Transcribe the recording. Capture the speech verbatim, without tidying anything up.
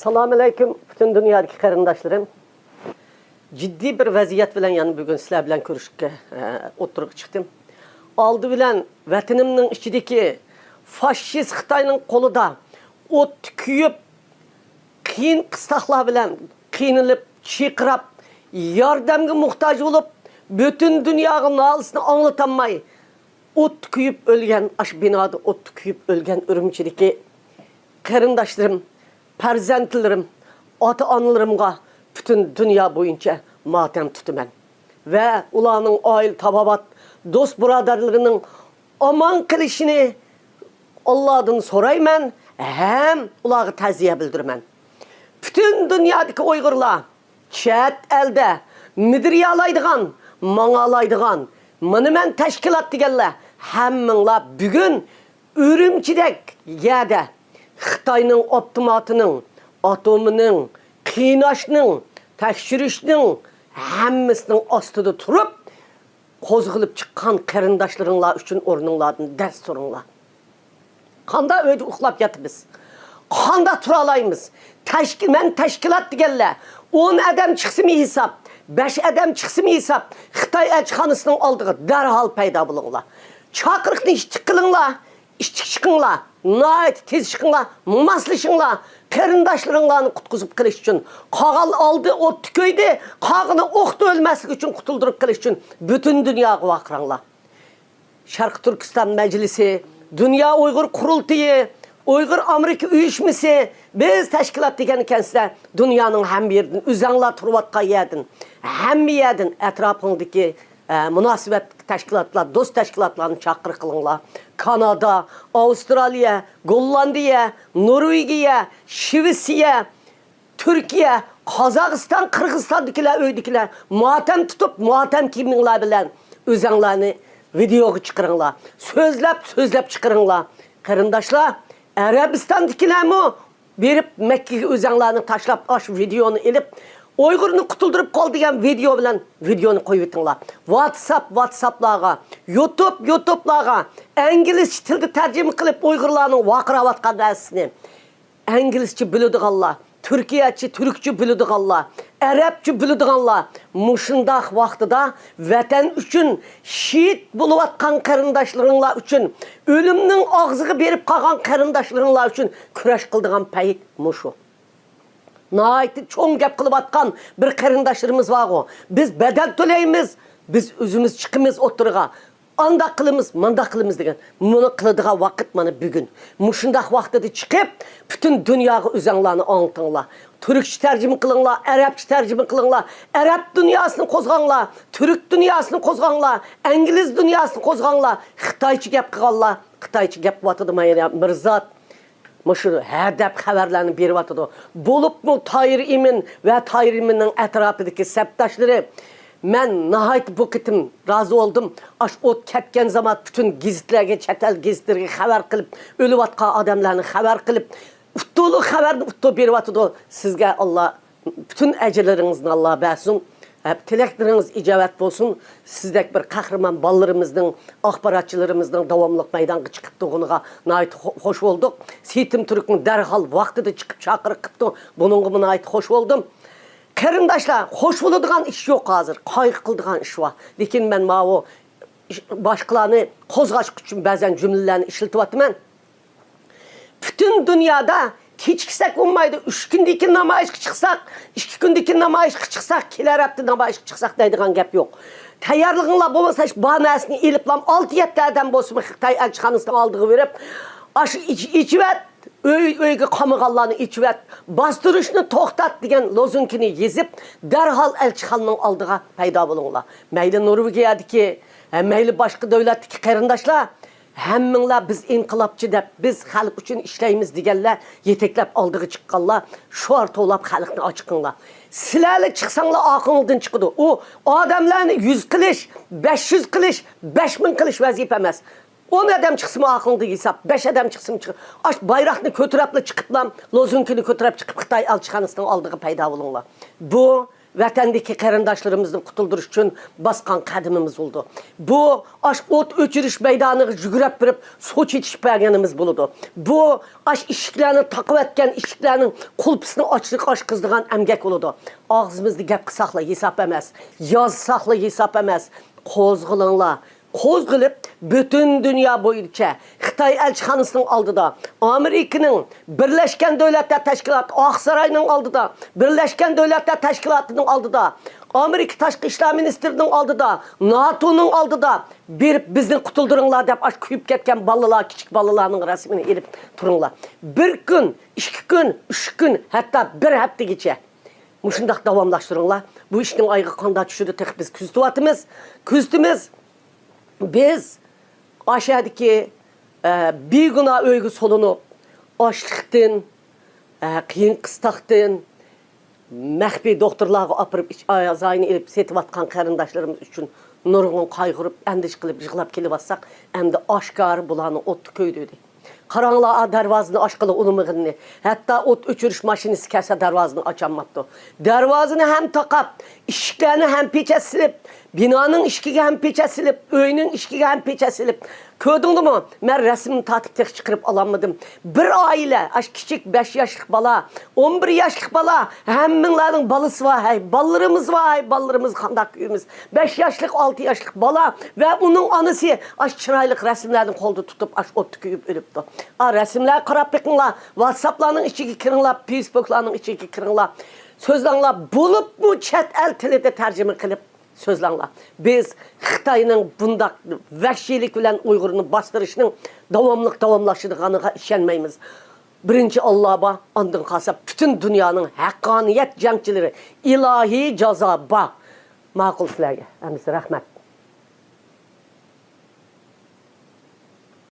سالام ئەلەيكۇم، پۈتۈن دۇنيادىكى قېرىنداشلىرىم. جىددىي بىر ۋەزىيەت بىلەن يەنە بۈگۈن سىلەر بىلەن كۆرۈشۈشكە، ئە، ئوتتۇرىغا چىقتىم. ئالدى بىلەن ۋەتىنىمنىڭ ئىچىدىكى فاشىست خىتاينىڭ قولىدا ئوتتا كۆيۈپ، قىيىن قىستاقلار بىلەن قىينىلىپ، چىرقىراپ، ياردەمگە موھتاج بولۇپ، پۈتۈن دۇنياغا نالىسىنى ئاڭلىتالماي، ئوتتا كۆيۈپ ئۆلگەن، ئاشۇ بىنادا ئوتتا كۆيۈپ ئۆلگەن ئۈرۈمچىدىكى قېرىنداشلىرىم، پەرزەنتلىرىم، ئاتا-ئانىلىرىمغا پۈتۈن دۇنيا بويىچە ماتەم تۇتىمەن ۋە ئۇلارنىڭ ئائىلە تاۋابىئات، دوست-بۇرادەرلىرىنىڭ ئامان قېلىشىنى ئاللادىن سورايمەن ھەم ئۇلارغا تەزىيە بىلدۈرىمەن. پۈتۈن دۇنيادىكى ئۇيغۇرلار، چەت ئەلدە مىدىرىيالايدىغان، ماڭالايدىغان، مانا مەن تەشكىلات دېگەنلەر، ھەممىڭلار بۈگۈن ئۈرۈمچىدەك يەردە خىتاينىڭ ئاپتوماتىنىڭ، ئاتومىنىڭ، قىيناشنىڭ، تەكشۈرۈشنىڭ ھەممىسىنىڭ ئاستىدا تۇرۇپ، قوزغىلىپ چىققان قېرىنداشلىرىڭلار ئۈچۈن ئورنۇڭلاردىن دەس تۇرۇڭلار. قانداق ئۆيدە ئۇخلاپ ياتىمىز؟ قانداق تۇرالايمىز؟ تەشكىل، مەن تەشكىلات دېگەنلەر، ئون ئادەم چىقسىمۇ ھېساب، بەش ئادەم چىقسىمۇ ھېساب، خىتاي ئەلچىخانىسىنىڭ ئالدىغا دەرھال پەيدا بولۇڭلار. چاقىرىقنى ئىشتىك قىلىڭلار، ئىشتىك چىقىڭلار، ناھايىتى تېز چىقىڭلار، ماسلىشىڭلار، قېرىنداشلىرىڭلارنى قۇتقۇزۇپ قېلىش ئۈچۈن. قالغان ئالدى ئوتتا كۆيدى، قالغىنى ئوقتا ئۆلمەسلىك ئۈچۈن، قۇتۇلدۇرۇپ قېلىش ئۈچۈن پۈتۈن دۇنياغا ۋارقىراڭلار. شەرقىي تۈركىستان مەجلىسى، دۇنيا ئۇيغۇر قۇرۇلتىيى، ئۇيغۇر ئامېرىكا ئۇيۇشمىسى، بىز تەشكىلات دېگەن ئىكەنسىلەر، دۇنيانىڭ ھەممە يېرىدىن، ئۆزەڭلار تۇرۇۋاتقان يەردىن، ھەممە يەردىن، ئەتراپىڭدىكى، ئە، مۇناسىۋەتلىك تەشكىلاتلار، دوست تەشكىلاتلارنى چاقىرىق قىلىڭلار. كانادا، ئاۋسترالىيە، گوللاندىيە، نورۋېگىيە، شىۋېتسىيە، تۈركىيە، قازاقىستان، قىرغىزىستاندىكىلەر، ئۆيدىكىلەر ماتەم تۇتۇپ، ماتەم كىيىمىڭلار بىلەن ئۆزەڭلارنى ۋىدېئوغا چىقىرىڭلار. سۆزلەپ، سۆزلەپ چىقىرىڭلار. قېرىنداشلار، ئەرەبىستاندىكىلەرمۇ بېرىپ مەككىگە ئۆزەڭلارنى تاشلاپ، ئاشۇ ۋىدېئونى ئېلىپ، ئۇيغۇرنى قۇتۇلدۇرۇپ قال دېگەن ۋىدېئو بىلەن ۋىدېئونى قويۇۋېتىڭلار. ۋاتساپ، ۋاتساپلارغا، يۇتۇب، يۇتۇبلارغا ئىنگلىزچە تىلدا تەرجىمە قىلىپ ئۇيغۇرلارنىڭ ۋارقىراۋاتقان نەرسىسىنى. ئىنگلىزچە بىلىدىغانلار، تۈركىيەچە، تۈركچە بىلىدىغانلار، ئەرەبچە بىلىدىغانلار مۇشۇنداق ۋاقتىدا ۋەتەن ئۈچۈن شېھىت بولۇۋاتقان قېرىنداشلىرىڭلار ئۈچۈن، ئۆلۈمنىڭ ئاغزىغا بېرىپ قالغان قېرىنداشلىرىڭلار ئۈچۈن كۈرەش قىلىدىغان پەيت مۇشۇ. ناھايىتى چوڭ گەپ قىلىۋاتقان بىر قېرىنداشلىرىمىز بارغۇ، بىز بەدەل تۆلەيمىز، بىز ئۆزىمىز چىقىمىز ئوتتۇرىغا. ئانداق قىلىمىز، مانداق قىلىمىز دېگەن. مۇنى قىلىدىغان ۋاقىت مانا بۈگۈن. مۇشۇنداق ۋاقتىدا چىقىپ، پۈتۈن دۇنياغا ئۆزەڭلارنى ئاڭلىتىڭلار. تۈركچە تەرجىمە قىلىڭلار، ئەرەبچە تەرجىمە قىلىڭلار. ئەرەب دۇنياسىنى قوزغاڭلار، تۈرك دۇنياسىنى قوزغاڭلار، ئىنگلىز دۇنياسىنى قوزغاڭلار. خىتايچە گەپ قىلغانلار، خىتايچە گەپ قىلىۋاتىدۇ مانا مىرزات. مۇشۇ ھەدەپ خەۋەرلەرنى بېرىۋاتىدۇ. بولۇپمۇ تاھىر ئىمىن ۋە تاھىر ئىمىننىڭ ئەتراپىدىكى سەپداشلىرى، مەن ناھايىتى بۇ قېتىم رازى بولدۇم. ئاشۇ ئوت كەتكەن زامان پۈتۈن گېزىتلەرگە، چەت ئەل گېزىتلىرىگە خەۋەر قىلىپ، ئۆلۈۋاتقان ئادەملەرنى خەۋەر قىلىپ، ئۇتتۇلۇق خەۋەرنى ئۇتتۇ بېرىۋاتىدۇ. سىزگە ئاللا پۈتۈن ئەجىرلىرىڭىزنى ئاللا بەرسۇن. ھە، تىلەكلىرىڭىز ئىجابەت بولسۇن. سىزدەك بىر قەھرىمان بالىلىرىمىزنىڭ، ئاخباراتچىلىرىمىزنىڭ داۋاملىق مەيدانغا چىقىپ تۇرغىنىغا ناھايىتى خو-، خوش بولدۇق. سېيىتىم تۈركنىڭ دەرھال ۋاقتىدا چىقىپ چاقىرىق قىپتۇ. بۇنىڭغىمۇ ناھايىتى خوش بولدۇم. قېرىنداشلار، خوش بولىدىغان ئىش يوق ھازىر. قايغۇ قىلىدىغان ئىش بار. لېكىن مەن ماۋۇ باشقىلارنى قوزغاش ئۈچۈن بەزەن جۈملىلەرنى ئىشلىتىۋاتىمەن. پۈتۈن دۇنيادا كېچىكسەك بولمايدۇ، ئۈچ كۈندىن كېيىن نامايىشقا چىقساق، ئىككى كۈندىن كېيىن نامايىشقا چىقساق، كېلەر ھەپتە نامايىشقا چىقساق دەيدىغان گەپ يوق. تەييارلىقىڭلار بولمىسا، بار نەرسىنى ئېلىپلا، ئالتە يەتتە ئادەم بولسىمۇ خىتاي ئەلچىخانىسىنىڭ ئالدىغا بېرىپ، ئاشۇ ئېچ-، ئېچىۋەت، ئۆي، ئۆيگە قامىغانلارنى ئېچىۋەت، باستۇرۇشنى توختات دېگەن لوزۇنكىنى يېزىپ، دەرھال ئەلچىخانىنىڭ ئالدىغا پەيدا بولۇڭلار. مەيلى نورۋېگىيەدىكى، ھە، مەيلى باشقا دۆلەتتىكى قېرىنداشلار، ھەممىڭلار بىز ئىنقىلابچى دەپ، بىز خەلق ئۈچۈن ئىشلەيمىز دېگەنلەر، يېتەكلەپ ئالدىغا چىققانلار، شوئار توۋلاپ خەلقنى ئاچىقىڭلار. سىلەرلا چىقساڭلار ئارقىڭلاردىن چىقىدۇ. ئۇ ئادەملەرنى يۈز قىلىش، بەش يۈز قىلىش، بەش مىڭ قىلىش ۋەزىپە ئەمەس. ئون ئادەم چىقسىمۇ ئارقىڭدا ھېساب، بەش ئادەم چىقسىمۇ چىق-، ئاش بايراقنى كۆتۈرەپلا چىقىپلا، لوزۇنكىنى كۆتۈرەپ چىقىپ خىتاي ئەلچىخانىسىنىڭ ئالدىغا پەيدا بولۇڭلار. بۇ ۋەتەندىكى قېرىنداشلىرىمىزنى قۇتۇلدۇرۇش ئۈچۈن باسقان قەدىمىمىز بولىدۇ. بۇ ئاش ئوت ئۆچۈرۈش مەيدانىغا يۈگۈرۈپ بېرىپ سۇ چېچىشىپ بەرگىنىمىز بولىدۇ. بۇ ئاش ئىشىكلەرنى تاقىۋەتكەن ئىشىكلەرنىڭ قۇلپىسىنى ئاچ-، ئاچقۇزىدىغان ئەمگەك بولىدۇ. ئاغزىمىزنى گەپ قىلساقلا ھېساب ئەمەس، يازساقلا ھېساب ئەمەس. قوزغىلىڭلار، قوزغىلىپ، پۈتۈن دۇنيا بويىچە خىتاي ئەلچىخانىسىنىڭ ئالدىدا، ئامېرىكىنىڭ، بىرلەشكەن دۆلەتلەر تەشكىلاتى ئاقساراينىڭ ئالدىدا، بىرلەشكەن دۆلەتلەر تەشكىلاتىنىڭ ئالدىدا، ئامېرىكا تاشقى ئىشلار مىنىستىرىنىڭ ئالدىدا، ناتونىڭ ئالدىدا بېرىپ، بىزنى قۇتۇلدۇرۇڭلار دەپ، ئاشۇ كۆيۈپ كەتكەن بالىلار، كىچىك بالىلارنىڭ رەسىمىنى ئېلىپ تۇرۇڭلار. بىر كۈن، ئىككى كۈن، ئۈچ كۈن، ھەتتا بىر ھەپتىگىچە مۇشۇنداق داۋاملاشتۇرۇڭلار. بۇ ئىشنىڭ ئايىغى قانداق چۈشىدۇ، تېخى بىز كۆزىتىۋاتىمىز. كۆزىتىمىز. بىز ئاشەدىكى، ئە، بىگۇناھ ئۆيگە سولىنىپ، ئاچلىقتىن، ئە، قىيىن قىستاقتىن، مەخپىي دوختۇرلارغا ئاپىرىپ، ئىچ ئەزايىنى ئېلىپ سېتىۋاتقان قېرىنداشلىرىمىز ئۈچۈن نۇرغۇن قايغۇرۇپ، ئەندىشە قىلىپ يىغلاپ كېلىۋاتساق، ئەمدى ئاشكارا بۇلارنى ئوتتا كۆيدۈردى. قاراڭلار، ئا دەرۋازىنى ئاچقىلى ئۇنىمىغىنىنى، ھەتتا ئوت ئۆچۈرۈش ماشىنىسى كەلسە دەرۋازىنى ئاچالماپتۇ. دەرۋازىنى ھەم تاقاپ، ئىشىكلەرنى ھەم پېچەت سېلىپ، بىنانىڭ ئىشىكىگە ھەم پېچەت سېلىپ، ئۆينىڭ ئىشىكىگە ھەم پېچەت سېلىپ، كۆردۈڭلىمۇ؟ مەن رەسىمنى تارتىپ تېخى چىقىرىپ ئالالمىدىم. بىر ئائىلە، ئاشۇ كىچىك بەش ياشلىق بالا، ئون بىر ياشلىق بالا، ھەممىڭلارنىڭ بالىسى بار، ھەي، بالىلىرىمىز بار، ھەي، بالىلىرىمىز قانداق كۆيىمىز. بەش ياشلىق، ئالتە ياشلىق بالا ۋە ئۇنىڭ ئانىسى ئاشۇ چىرايلىق رەسىملەرنى قولدا تۇتۇپ، ئاشۇ ئوتتا كۆيۈپ ئۆلۈپتۇ. ئا، رەسىملەرگە قاراپ بېقىڭلار، ۋاتساپلارنىڭ ئىچىگە كىرىڭلار، فېيسبۇكلارنىڭ ئىچىگە كىرىڭلار. سۆزلەڭلار، بولۇپمۇ چەت ئەل تىلىدا تەرجىمە قىلىپ سۆزلەڭلار. بىز خىتاينىڭ بۇنداق ۋەھشىيلىك بىلەن ئۇيغۇرنى باستۇرۇشنىڭ داۋاملىق داۋاملىشىدىغانلىقىغا ئىشەنمەيمىز. بىرىنچى ئاللا بار، ئاندىن قالسا پۈتۈن دۇنيانىڭ ھەققانىيەت جەڭچىلىرى، ئىلاھىي جازا بار. ماقۇل سىلەرگە. ھەممىسى رەھمەت.